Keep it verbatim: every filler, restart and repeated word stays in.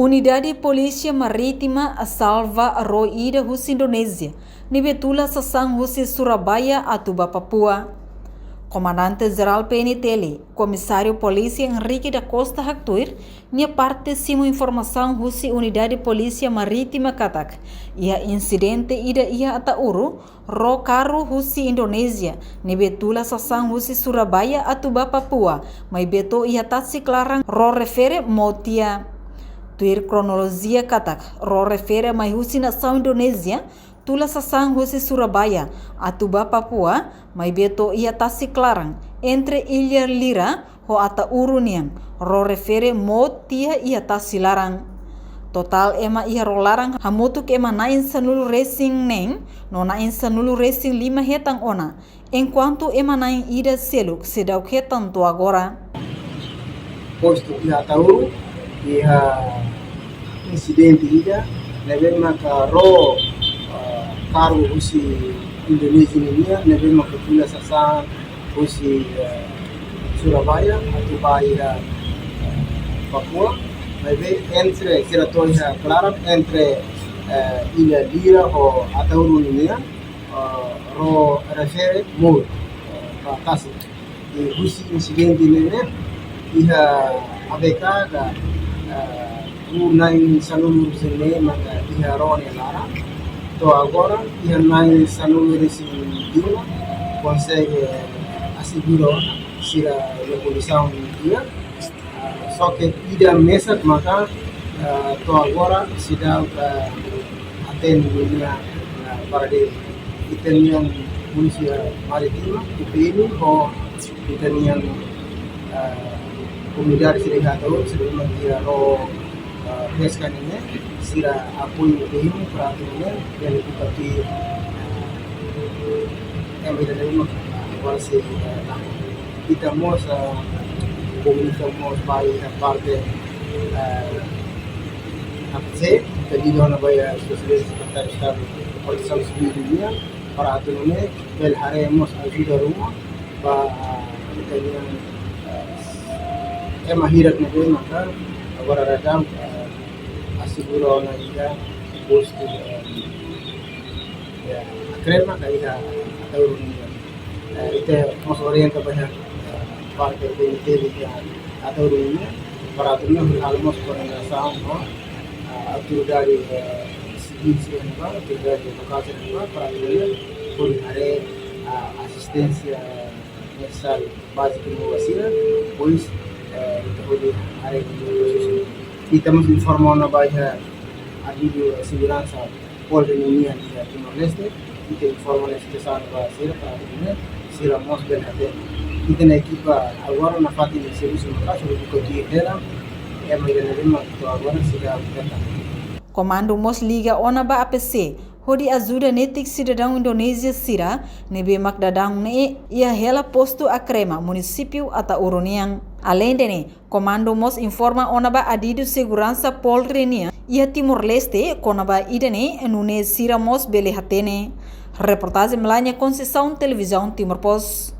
Unidade Polísia Marítima salva ró ida husi Indonézia ne'ebé tula sasán husi Surabaya atu ba Papua. Komandante Jerál P N T L, Komisáriu Polísia Henrique da Costa haktuir, nia parte simu informasaun husi Unidade Polísia Marítima katak iha insidente ida iha Ataúru, ró karru husi Indonézia ne'ebé tula sasán husi Surabaya atu ba Papua, maibé to'o iha tasi klaran ró refere mout tiha. Tuir kronolojia katak ró refere mai husi nasaun Indonézia, tula sasán husi Surabaya atu ba Papua, maibé to'o iha tasi klaran entre Ilha Lira ho Ataúru nian, ró refere mout tiha iha tasi laran. Totál ema iha ró laran hamutuk ema na'in sanulu resin neen no na'in sanulu resin lima hetan ona, enkuantu ema na'in ida seluk seidauk hetan to'o agora. Postu iha Ataúru, iha insidente ida ne'ebé maka ró, ah, karru husi Indonézia nian, ne'ebé maka tula sasán husi, eh, Surabaya atu ba iha, eh, Papua. Maibé entre, sira to'o iha klaran entre, eh, Ilha Lira ho Ataúru nian, eh, ró refere mout, eh, ba tasi. I husi insidente ne'e iha A B K ka, eh, rua na'in sanulu resin neen maka iha ró nia laran. To'o agora iha na'in sanulu resin lima konsege asegura ona sira-nia kondisaun di'ak. Ah, só ke ida mesak maka, ah, to'o agora seidauk, ah, hatene ninia, ah, paradeiru. Ita-nian Polísia Marítima, P P M, ho ita-nian, ah, komunidade sira iha Ataúru, sira maka iha ró, ah, peska nian, sira apoiu P P M para atu nune'e bele buka tuir, ah, ema ida-ne'e mak, ah, agora sei, ah, laran. Ita mós, ah, komunika mós ba iha parte, ah, A P C, pedidu ona ba iha Sua Exelénsia Sekretáriu Estadu Protesaun Sivíl nian, para atu nune'e bele haree mós ajuda ruma ba, ah, ita-nian, ah, ema hirak ne'ebé maka agora daudaun, ah, asegura ona iha postu, ah, ya, Akrema ka iha Ataúru nian. Eh, ita mós orienta ba iha, eh, parte P N T L iha Ataúru nian, para atu nune'e halo mós koordenasaun ho, eh, autoridade, eh, sivíl sira ne'ebá, autoridade lokál sira ne'ebá, para atu nune'e hodi haree, eh, asisténsia nesesáriu báziku ba sira, depois, eh, ita hodi haree kona-ba prosesu. Ita mós informa ona ba iha adidu seguransa Polri nian iha Timor-Leste, ita informa ona situasaun ba sira para atu nune'e sira mós bele hatene. Ita-nia ekipa agora nafatin servisu maka'as hodi buka tuir hela ema ida-ne'ebé mak to'o agora seidauk hetan. Komandu mós liga ona ba A P C hodi ajuda netik sidadaun Indonézia sira ne'ebé mak daudaun ne'e iha hela postu Akrema, munisípiu Ataúru nian. Aleinde ne'e, komandu mós informa ona ba adidu seguransa Polri nian iha Timor-Leste kona-ba ida-ne'e, nune'e sira mós bele hatene. Reportajen Melania Conceição, Televizaun Timor Post.